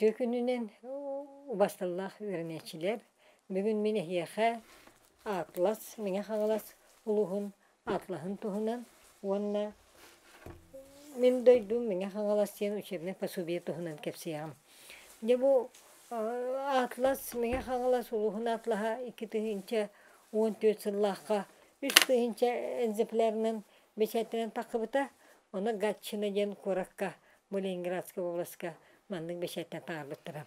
Үтүө күнүнэн убасталлаах үөрэнээччилэр! Бүгүн мин эһиэхэ Атлас, Мэҥэ Хаҥалас улууһун атлаһын туһунан уонна Мин дойдум Мэҥэ Хаҥалас диэн учебнай пособие туһунан кэпсиэҕим. Дьэ бу Атлас Мэҥэ Хаҥалас улууһун атлаһа 2014 сыллаахха 3000 экземплярынан бэчээттэнэн тахсыбыта. Ону Гатчина диэн куоракка бу Ленинградскай уобаласка маннык бэчээттэн таһаарбыттара.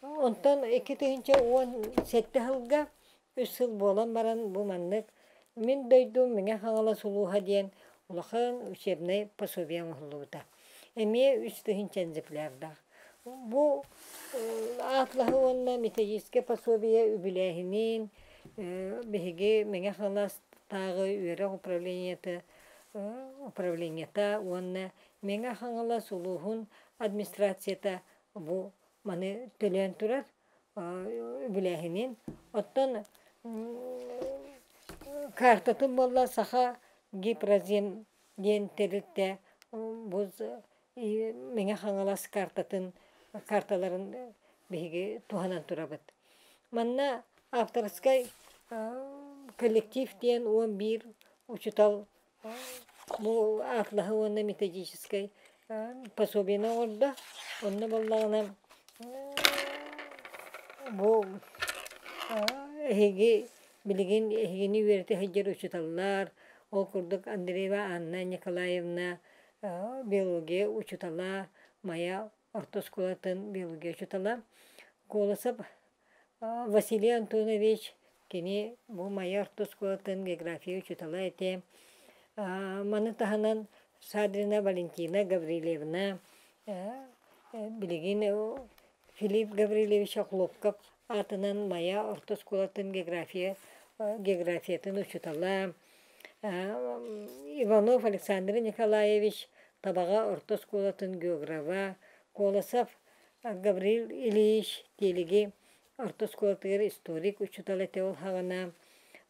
Онтон 2017 сылга үс сыл буолан баран бу маннык «Мин дойдум Мэҥэ Хаҥалас улууһа» диэн улахан учебнай пособие оҥоһуллубута. Эмиэ 3000 экземплярдаах. Бу атлаһы уонна методическай пособие үбүлээһинин биһиги Мэҥэ Хаҥаластааҕы үөрэх управлениета управлениета уонна Мэҥэ Хаҥалас улууһун администрацията бу маны төлөөн турар үбүлээһинин. Оттон картатын буолла Саха гипрозем диэн тэрилтэ бу Мэҥэ Хаҥалас картатын карталарын биһиги туһанан турабыт. Манна авторскай коллектив диэн 11 учутал Бу атлаһы уонна методическай пособиены оҥордо. Онно буоллаҕына бу эһиги билигин эһигини үөрэтэ сылдьар учууталлар, ол курдук Андреева Анна Николаевна биология учуутала, Майа орто оскуолатын биология учуутала, Колосов Василий Антонович кини бу Майа орто оскуолатын география учуутала этэ. Маны таһынан Шадрина Валентина Гаврильевна билигин Филипп Гаврильевич Охлопков аатынан Майа орто оскуолатын география географиятын учуутала, Иванов Александр Николаевич Табаҕа орто оскуолатын географа, Колосов Гаврил Ильич Тиэлиги орто оскуолатыгар историк учуутал этэ ол саҕана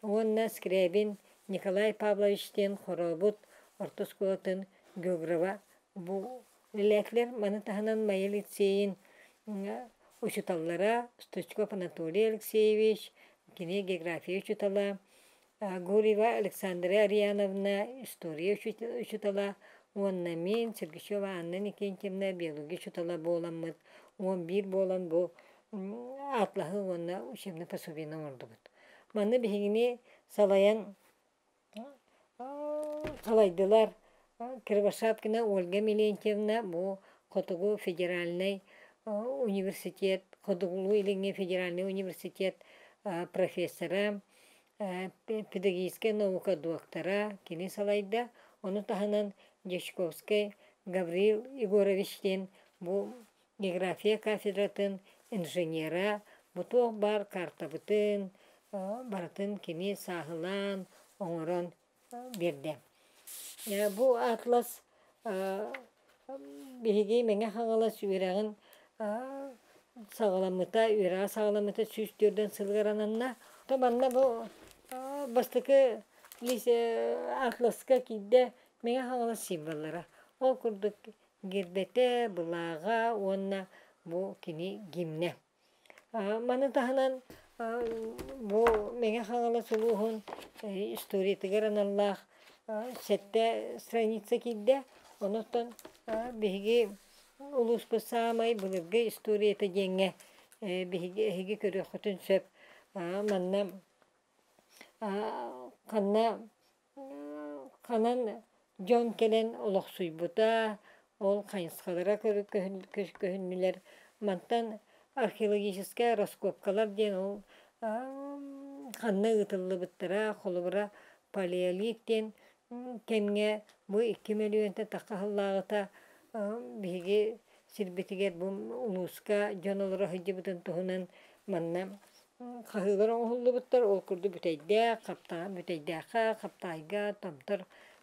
уонна Скрябин Николай Павлович диэн Хорообут орто оскуолатын географа бу үлэлээтилэр. Маны таһынан Майа лицейин учууталлара Стручков Анатолий Алексеевич, кини география учуутала, Гурьева Александра Ариановна история учуутала уонна мин Сергучева Анна Никитична биология учуутала буоламмыт 11 буолан бу атлаһы уонна учебнай пособиены оҥордубут. Манна биһигини салайан салайдылар Кривошапкина Ольга Милентьевна бу Хотугу федеральнай университет Хотугулуу-Илиҥҥи федеральнай университет профессора педагогическай наука дуоктара кини салайда. Ону таһынан Дьячковскай Гаврил Егорович диэн бу география кафедратын инженера бу туох баар картабытын барытын кини сааһылаан оҥорон биэрдэ. Бу атлас биһиги Мэҥэ Хаҥалас үөрэҕин саҕаламмыта, үөрэҕэ саҕаламмыта 104 сылыгар ананна. Манна бу бастакы атласка киирдэ Мэҥэ Хаҥалас символлара. Ол курдук гербэтэ, былааҕа уонна бу кини гимнэ. Маны таһынан бу Мэҥэ Хаҥалас улууһун историятыгар аналлаах сэттэ страница киирдэ. Онон биһиги улууспут саамай былыргы историята диэҥҥэ биһиги эһиги көрүөххүтүн сөп. Манна ханна Ханан дьон кэлэн олохсуйбута, ол хайысхалара көһүннүлэр. Мантан археологическай раскопкалар диэн ол ханна ыытыллыбыттара, холобура, палеолит диэн кэмҥэ бу 2 мөлүйүөнтэн тахса сыллааҕыта биһиги сирбитигэр бу улууска дьон олоро сылдьыбытын туһунан манна Хаһыылар оҥоһуллубуттар, ол курдук Бүтэйдээх, Бүтэйдээххэ, Хаптаайга, Томтор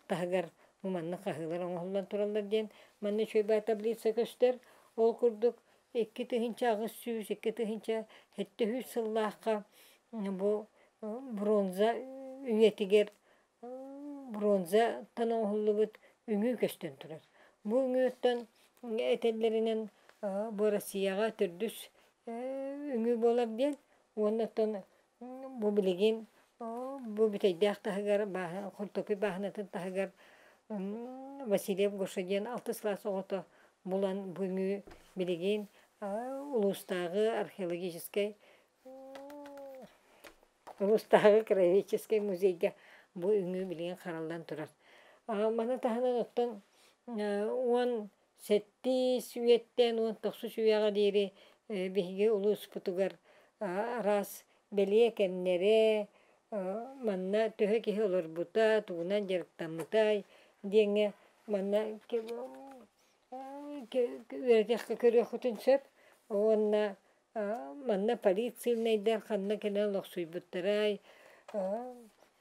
таһыгар бу маннык хаһыылар оҥоһуллан тураллар диэн манна үчүгэй баар таблица көстөр. Ол курдук 2800, 2700 сыллаахха бу бронза үйэтигэр бронзаттан оҥоһуллубут үҥүү көстөн турар. Бу үҥүүттэн этэллэринэн Бу Россияҕа төрдүс үҥүү буолар диэн. Уонна оттон бу билигин бу Бүтэйдээх таһыгар хортуоппуй бааһынатын таһыгар Васильев Гоша диэн алтыс кылаас оҕото булан бу үҥүү билигин улуустааҕы археологическай улуустааҕы краеведческай музейга бу үҥүү билигин хараллан турар. Маны таһынан оттон 17 үйэттэн 19 үйэҕэ диэри биһиги улууспутугар араас бэлиэ кэмнэрэ, манна төһө киһи олорбута, тугунан дьарыктаммытай диэҥҥэ манна үөрэтиэххэ көрүөххүтүн сөп. Уонна манна полицейнайдар ханна кэлэн олохсуйбуттарай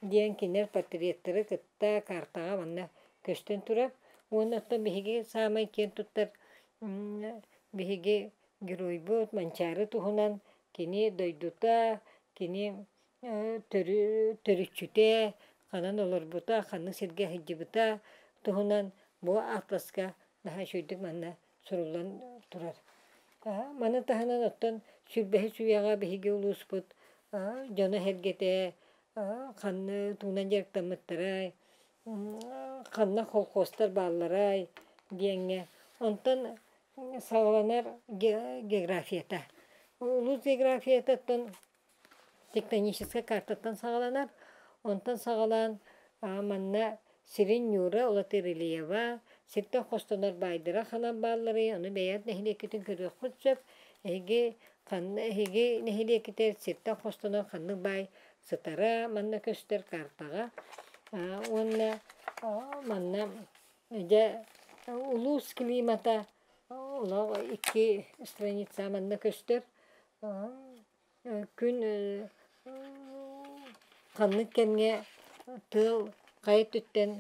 диэн кинилэр портреттары кытта картаҕа манна көстөн турар. Уонна оттон биһиги саамай киэн туттар биһиги геройбут Манчаары туһунан кини дойдута, кини төрүччүтэ, ханан олорбута, ханнык сиргэ сылдьыбыта туһунан бу атласка наһаа үчүгэйдик манна суруллан турар. Маны таһынан оттон сүүрбэһис үйэҕэ биһиги улууспут дьоно-сэргэтэ ханна тугунан дьарыктаммыттарай, ханна колхозтар баалларай диэҥҥэ. Онтон саҕаланар географията. Улуус географиятыттан тектоническай картаттан саҕаланар. Онтон саҕалаан манна сирин ньуура Улатырильева, сиртэн хостонор баайдара ханан баалларый, ону бэйэҕит нэһилиэккитин көрүөххүт сөп. Эһиги ханна эһиги нэһилиэккитигэр сиртэн хостонор ханнык баай сытара манна көстөр картаҕа. Уонна манна дьэ улуус климата олох икки страница манна көстөр. Күн ханнык кэмҥэ тыал хайа өттүттэн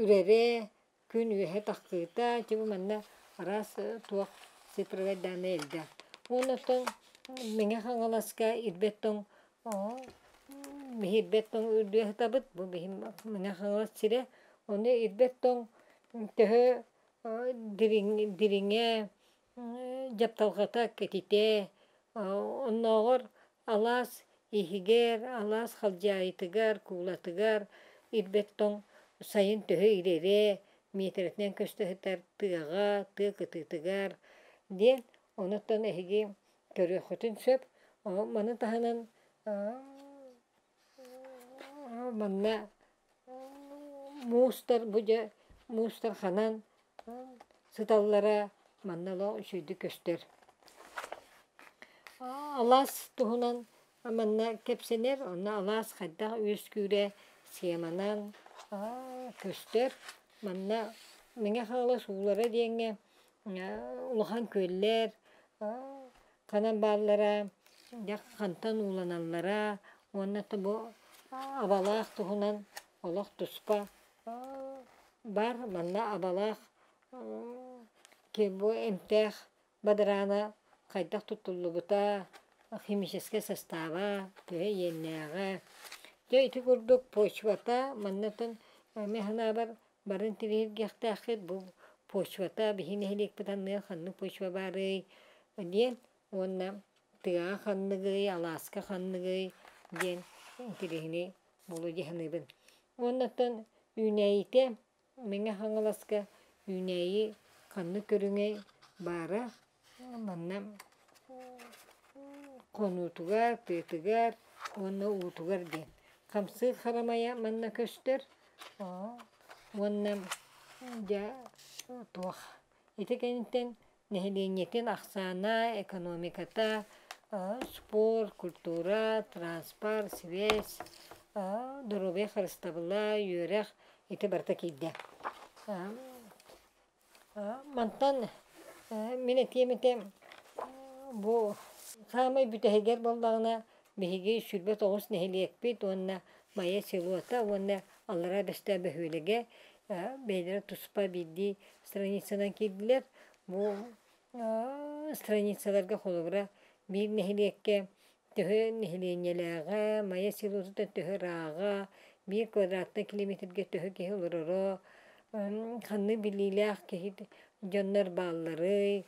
үрэрэ, күн үөһэ тахсыыта, дьэ бу манна араас туох цифровой дааннай элбэх. Уонна оттон Мэҥэ Хаҥаласка ирбэт тоҥ биһи ирбэт тоҥ үрдүө сытабыт, бу биһи Мэҥэ Хаҥалас сирэ. Ону ирбэт тоҥ төһө дириҥэ, дьапталҕата кэтитэ, оннооҕор алаас иһигэр, алаас халдьаайытыгар, куулатыгар ирбэт тоҥ сайын төһө ирэрэ, миэтэрэтинэн көстө сытар тыаҕа, тыа кытыытыгар диэн онуттан эһиги көрүөххүтүн сөп. Маны таһынан манна муустар бу дьэ муустар ханан сыталлара манна олох үчүгэйдик көстөр. Алаас туһунан манна кэпсэнэр, онно алаас хайдах үөскүүрэ схеманан көстөр. Манна Мэҥэ Хаҥалас уулара диэҥҥэ улахан күөллэр ханан бааллара, дьэ хантан ууланаллара уонна бу Абалаах туһунан олох туспа бар. Манна Абалаах бу эмтээх бадараана хайдах туттуллубута, химическэй састааба, төһө иэннээҕэ. Дьэ ити курдук почвата манна мин санаабар Бары интэриэһиргиэхтээххит бу почвата биһи нэһилиэкпит анныгар ханнык почва баарый диэн уонна тыаҕа ханныгый, алааска ханныгый диэн интэриэһинэй буолуо дии саныыбын. Уоннаттан үүнээйитэ Мэҥэ Хаҥаласка үүнээйи ханнык көрүҥэй баара манна хонуутугар, тыатыгар уонна уутугар диэн. Хамсыыр харамайа манна көстөр уонна дьэ туох ити кэнниттэн нэһилиэнньэтин ахсаана, экономиката, спорт, культура, транспорт, связь, доруобуйа харыстабыла, үөрэх ити барыта киирдэ. Мантан мин этиэм этэ бу саамай бүтэһигэр буоллаҕына биһиги 29 нэһилиэкпит уонна Майа селота уонна Аллараа Бэстээх бөһүөлэгэ бэйэлэрэ туспа биирдии страницанан киирдилэр. Бу страницаларга холобура биир нэһилиэккэ төһө нэһилиэнньэлээҕэ, Майа селотуттан төһө ырааҕа, биир квадратнай километрга төһө киһи олороро, ханнык билиилээх киһи дьоннор баалларый,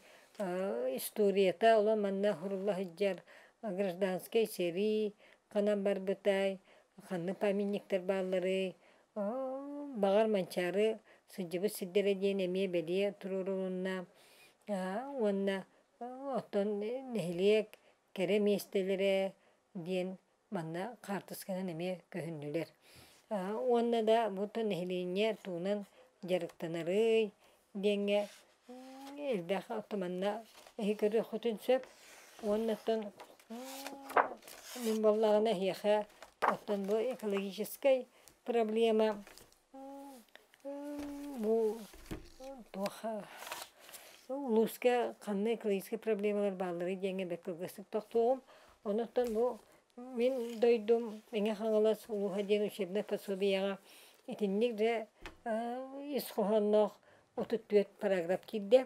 историята олох манна сурулла сылдьар гражданскай сэрии ханан барбытай, ханнык памятниктар баалларый, баҕар Манчаары сылдьыбыт сирдэрэ диэн эмиэ бэлиэ туруорулунна уонна оттон нэһилиэк кэрэ миэстэлэрэ диэн манна хаартысканан эмиэ көһүннүлэр. Уонна да бу нэһилиэнньэ тугунан дьарыктанарый диэҥҥэ элбэх манна эһи көрүөххүтүн сөп. Уонна оттон мин буоллаҕына эһиэхэ оттон бу экологическай проблема бу туох улууска ханна экологическай проблемалар баалларый диэҥҥэ бэрт кылгастык тохтуоҕум. Онуттан бу мин дойдум Мэҥэ Хаҥалас улууһа диэн учебнай пособиеҕа итинник да ис хоһоонноох 34 параграф киирдэ.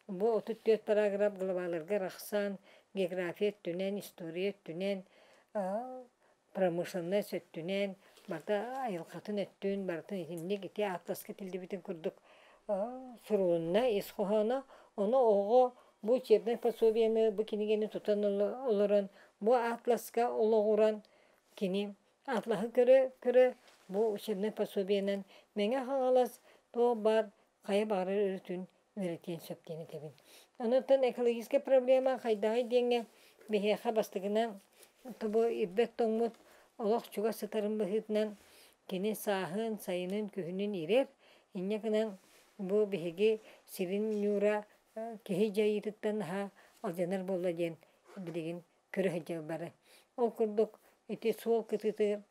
Бу 34 параграф главаларга арахсан география өттүнэн, история өттүнэн, промышленность өттүнэн, барыта айылҕатын өттүн, барытын итинник ити атласка этиллибитин курдук сурулунна ис хоһооно. Ону оҕо бу учебнай пособиены, бу кинигэни тутан олорон, бу атласка олоҕуран кини атлаһы көрө-көрө бу учебнай пособиенан Мэҥэ Хаҥалас туох баар хайа баҕарар өрүтүн үөрэтиэн сөп диэн этэбин. Онон экологическай проблема хайдаҕый диэҥҥэ биһиэхэ бастакынан тобу ирбэт тоҥмут олох чугас сытарын быһыытынан кини сааһын, сайынын, күһүнүн ирэр. Инньэ гынан бу биһиги сирин ньуура киһи дьайыытыттан наһаа алдьанар буолла диэн билигин көрө сылдьар бары. Ол курдук ити суол кытыытыгар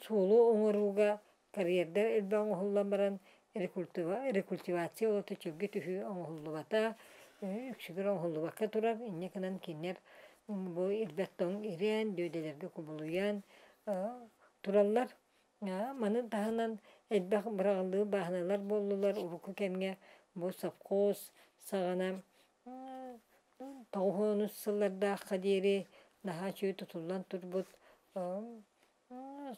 суолу оҥорууга карьердар элбэх оҥоһуллан баран рекультивация олото чөлгө түһүү оҥоһуллубата, үксүгэр оҥоһуллубакка турар. Инньэ гынан кинилэр бу ирбэт тоҥ ирээн, дүөдэлэргэ кубулуйан тураллар. Маны таһынан элбэх быраҕыллыы бааһыналар буоллулар. Урукку кэмҥэ бу совхоз саҕана 90-ус сыллардаахха диэри наһаа үчүгэй тутуллан турбут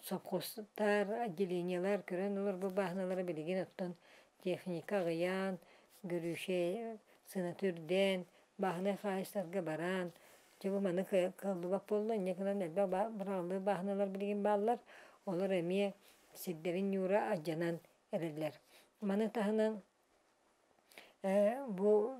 совхозтар, отделениелар көрөн олорбут бааһыналара билигин оттон техника аҕыйаан, горючай сыаната үрдээн, бааһынай хаһаайыстарга баран, дьэ бу маны кыаллыбат буолла, инньэ гынан элбэх быраҕыллыы бааһыналар билигин бааллар, олор эмиэ сирдэрин ньуура алдьанан эрэллэр. Маны таһынан Бу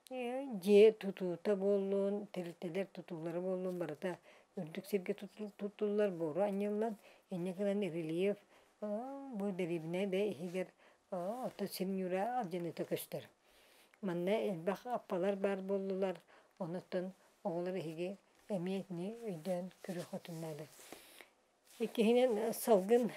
дьиэ тутуута буоллун, тэрилтэлэр тутуулара буоллун барыта үрдүк сиргэ туттуллар, буору анньыллан, инньэ гынан рельеф бу дэриэбинэ да иһигэр оттон сир ньуура алдьаныыта көстөр. Манна элбэх аппалар баар буоллулар, онуттан оҕолор эһиги эмиэ итини өйдөөн көрүөххүтүн наада. Иккиһинэн, салгын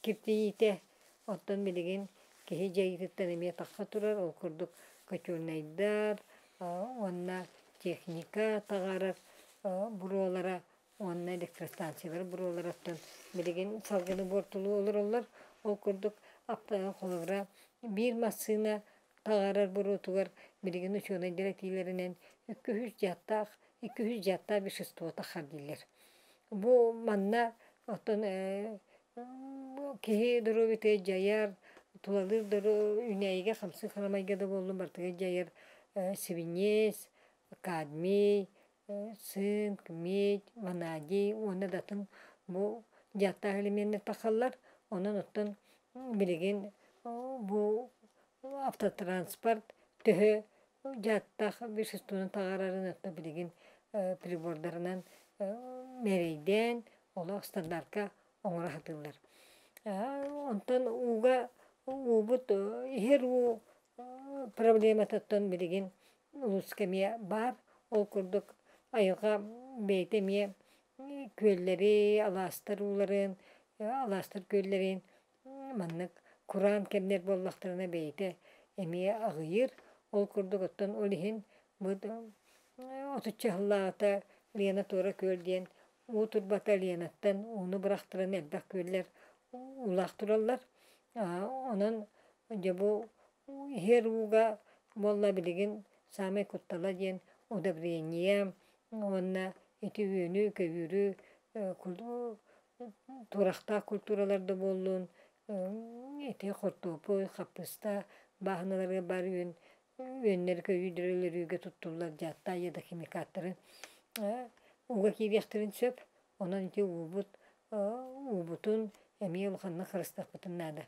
киртийиитэ, оттон билигин киһи дьайыытыттан эмиэ тахса турар, ол курдук котельнайдар уонна техника таҕарар буруолара уонна электростанциялар буруоларыттан билигин салгыны буортулуу олороллор. Ол курдук холобура биир массыына таҕарар буруотугар билигин учуонайдар этиилэринэн 200 дьааттаах вещество таххар дииллэр. Бу манна оттон киһи доруобуйатыгар дьайар, тулалыыр үүнээйигэ хамсык харамайга да буоллун барытыгар дьайар свинец, кадмий, цинк, медь, ванадий уонна да атын бу дьааттаах элеменнэр тахсаллар. Онон оттон билигин бу автотранспорт төһө дьааттаах веществоны таҕарарын оттон билигин прибордарынан мээрэйдээн олох стандартка оҥоро сатыыллар. Онтон ууга уубут иһэр уу проблематыттан билигин улууска эмиэ баар. Ол курдук айылҕа бэйэтэ эмиэ күөллэри, алаастар ууларын, алаастар күөллэрин маннык кураан кэмнэр буоллахтарына бэйэтэ эмиэ аҕыйыыр. Ол курдук оттон ол иһин бу 30-ча сыллааҕыта Лена Туора күөл диэн уу турбата Ленаттан ууну бырахтаран элбэх күөллэр уулаах тураллар. Онон дьэ бу иһэр ууга буолла билигин саамай куттала диэн удобрение уонна ити үөнү, көбүүрү туорахтаах культуралар да буоллун ити хортуоппуй, хаппыыста бааһыналарга баар үөн үөннэри көйүүдөрү өлөрүүгэ туттуллар дьааттаах ядохимикаттары ууга киириэхтэрин сөп. Онон ити уубут уубутун эмиэ улаханнык харыстыахпытын наада.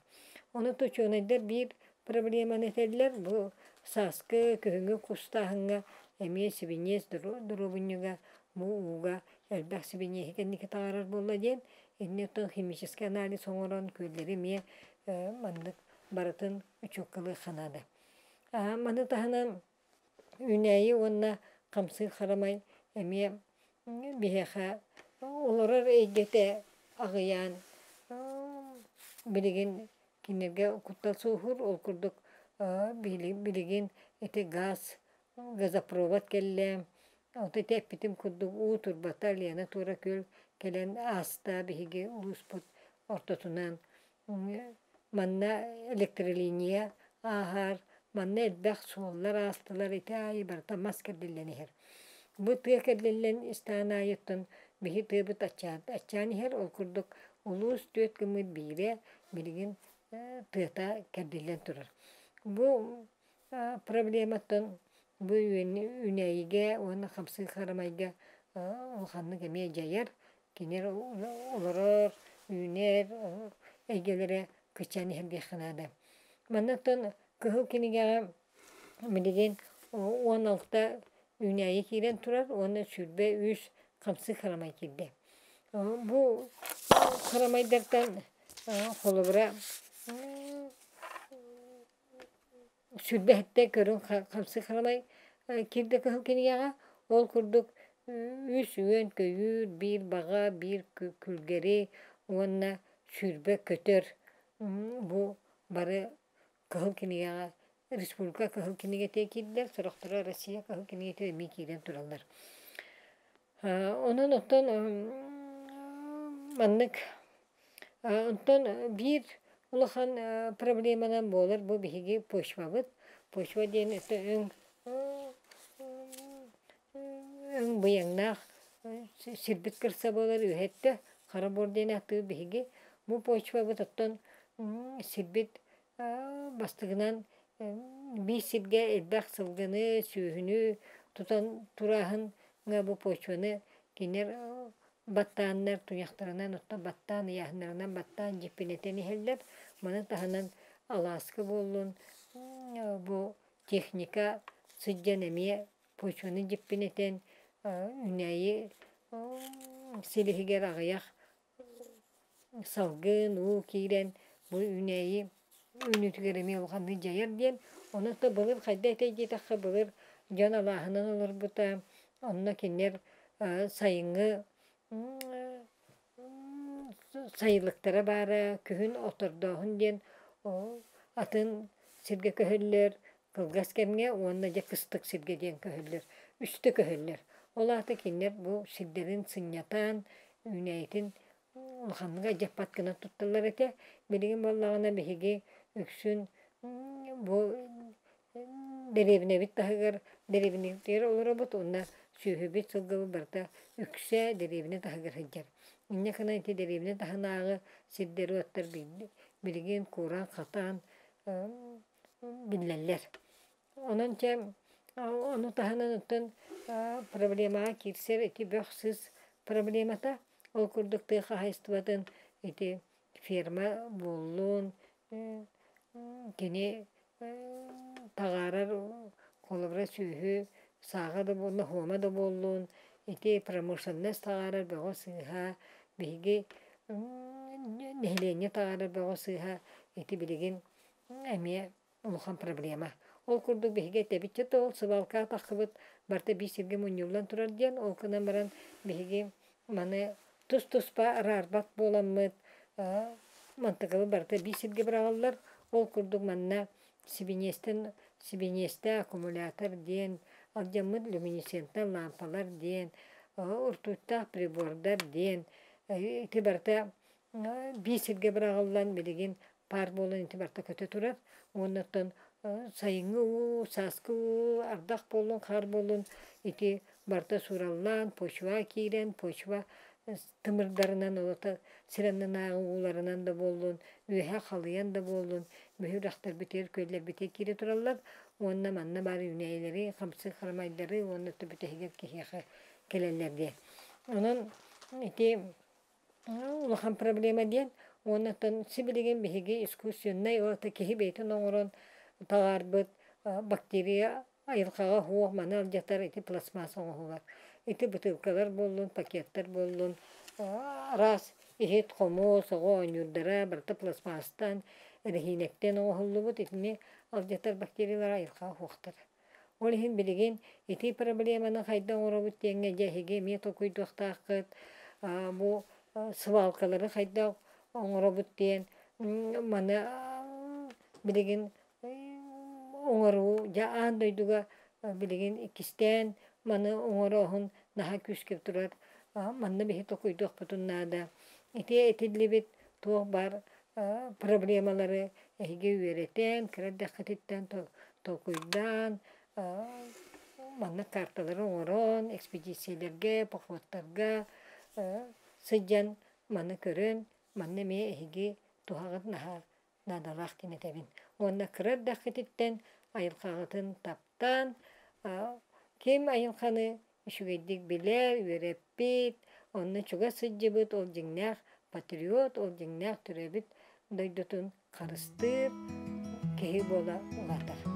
Ону учуонайдар биир проблеманы этэллэр. Бу сааскы, күһүҥҥү кустааһыҥҥа эмиэ сибиньиэс доруобунньуга бу ууга элбэх сибиньиэһи кэнники таһаарар буолла диэн инньэ оттон химический анализ оҥорон күөллэри эмиэ маннык барытын учуоккалыахха наада. Маны таһынан үүнээйи уонна хамсыыр харамай эмиэ биһиэхэ олорор эйгэтэ аҕыйаан билигин кинилэргэ куттал суоһуур. Ол курдук билигин ити газ, газопровод кэллэ. Ото ити эппитим курдук уу турбата Лена туора күөл кэлэн ааста биһиги улууспут ортотунан. Манна электролиния ааһар, манна элбэх суоллар аастылар, ити аайы барыта мас кэрдиллэн иһэр. Бу тыа кэрдиллэн истэҕин аайыттан биһи тыабыт аччаан, аччаан иһэр, ол курдук улуус түөрт гыммыт биирэ билигин тыата кэрдиллэн турар. Бу проблематтан бу үүнээйигэ уонна хамсыыр харамайга улаханнык эмиэ дьайар. Кинилэр олорор, үүнэр эйгэлэрэ кыччаан иһэр диэххэ наада. Маннаттан Кыһыл кинигэҕэ билигин 16 үүнээйи киирэн турар уонна 23 хамсык харамай киирдэ. Бу харамайдартан холобура Сүрбэһиттэн көрүҥ хамсык харамай киирдэ кыһыл кинигэҕэ. Ол курдук үс үөн-көйүүр, биир баҕа, биир күлгэри уонна 20 көтөр бу бары кыһыл кинигэҕэ республика кыһыл кинигэтэ киирдэ, сорохторо Россия кыһыл кинигэтэ эмиэ киирэн тураллар. Онон оттон маннык онтон биир улахан проблеманан буолар бу биһиги почвабыт. Почва диэн это өҥ өҥ быйаҥнаах сирбит кырса буолар үөһэттэ хара буор диэн ааттыыр биһиги. Бу почвабыт оттон сирбит бастакынан биир сиргэ элбэх сылгыны, сүөһүнү тутан турааһыҥҥа бу почваны кинилэр баттааннар туйахтарынан оттон баттаан ыйааһыннарынан баттаан дьиппинэтэн иһэллэр. Маны таһынан алааска буоллун бу техника сылдьан эмиэ почваны дьиппинэтэн үүнээйи силиһигэр аҕыйах салгын, уу киирэн бу үүнээйи үүнүүтүгэр эмиэ улаханнык дьайар диэн. Онон то былыр хайда этэй диэтэххэ, былыр дьон алааһынан олорбута, онно кинилэр сайыҥҥы сайылыктара баара, күһүн отордооһун диэн атын сиргэ көһөллөр, кылгас кэмҥэ уонна дьэ кыстык сиргэ диэн көһөллөр, үстэ көһөллөр. Ол аата кинилэр бу сирдэрин сынньатан, үүнээйитин улаханнык алдьаппат гына тутталлар этэ. Билигин буоллаҕына биһиги үксүн бу дэриэбинэбит таһыгар дэриэбинэбитигэр олоробут уонна сүөһүбүт, сылгыбыт барыта үксэ дэриэбинэ таһыгар сылдьар. Инньэ гынан ити дэриэбинэ таһынааҕы сирдэр-уоттар билигин кууран-хатан биллэллэр. Онон чэ ону таһынан оттон проблемаҕа киирсэр ити бөх-сыыс проблемата. Ол курдук тыа хаһаайыстыбатын ити ферма буоллун, кини таҕаарар холобура сүөһү сааҕа да буоллун, ноһуома да буоллун, ити промышленность таҕаарар бөҕө-сыыһа, биһиги нэһилиэнньэ таҕаарар бөҕө-сыыһа ити билигин эмиэ улахан проблема. Ол курдук биһиги этэбит чэ ол сыбаалка тахсыбыт барыта биир сиргэ мунньуллан турар диэн, ол гынан баран биһиги маны тус-туспа араарбат буоламмыт мантыкабыт барыта биир сиргэ быраҕыллар. Ол курдук манна сибиниэстэн сибиниэстэ аккумулятор диэн, алдьаммыт люминесцентнай лаампалар диэн, уртууттаах прибордар диэн ити барыта биир сиргэ быраҕыллан билигин паар буолан ити барыта көтө турар уонна оттон сайыҥҥы уу, сааскы уу, ардах буоллун, хаар буоллун ити барыта суураллаан почва киирэн, почва тымырдарынан олото сир аннынааҕы ууларынан да буоллун, үөһэ халыйан да буоллун, бөһү үрэхтэрбитигэр, күөллэрбитигэр киирэ тураллар уонна манна баар үүнээйилэри, хамсык харамайдары уонна бүтэһигэр киһиэхэ кэлэллэр диэн. Онон ити улахан проблема диэн уонна оттон сибилигин биһиги искусственнай ол киһи бэйэтин оҥорон таҕаарбыт бактерия айылҕаҕа суох маны алдьатар ити пластмасса оҥоһулар. Ити бытыылкалар буоллун, пакеттар буоллун, араас иһит, хомуос, оҕо оонньуурдара барыта пластмасстан, эрэһиинэттэн оҥоһуллубут итини алдьатар бактериялар айылҕаҕа суохтар. Ол иһин билигин ити проблеманы хайдах оҥоробут диэҥҥэ дьэ эһиги эмиэ толкуйдуохтааххыт. Бу свалкалары хайдах оҥоробут диэн маны билигин оҥоруу дьэ аан дойдуга билигин иккистээн маны оҥорооһун наһаа күүскэ турар. Манна биһи толкуйдуохпутун наада. Ити этиллибит туох баар проблемалары эһиги үөрэтэн, кыра эрдэххититтэн толкуйдаан, маннык карталары оҥорон, экспедициялэргэ, походтарга сылдьан маны көрөн, манна эмиэ эһиги туһаҕыт наһаа наадалаах диэн этэбин. Уонна кыра эрдэххититтэн айылҕаҕытын таптаан, ким айылҕаны үчүгэйдик билэр, үөрэппит, онно чугас сылдьыбыт ол дьиҥнээх патриот, ол дьиҥнээх төрөөбүт дойдутун харыстыыр киһи буола улаатар.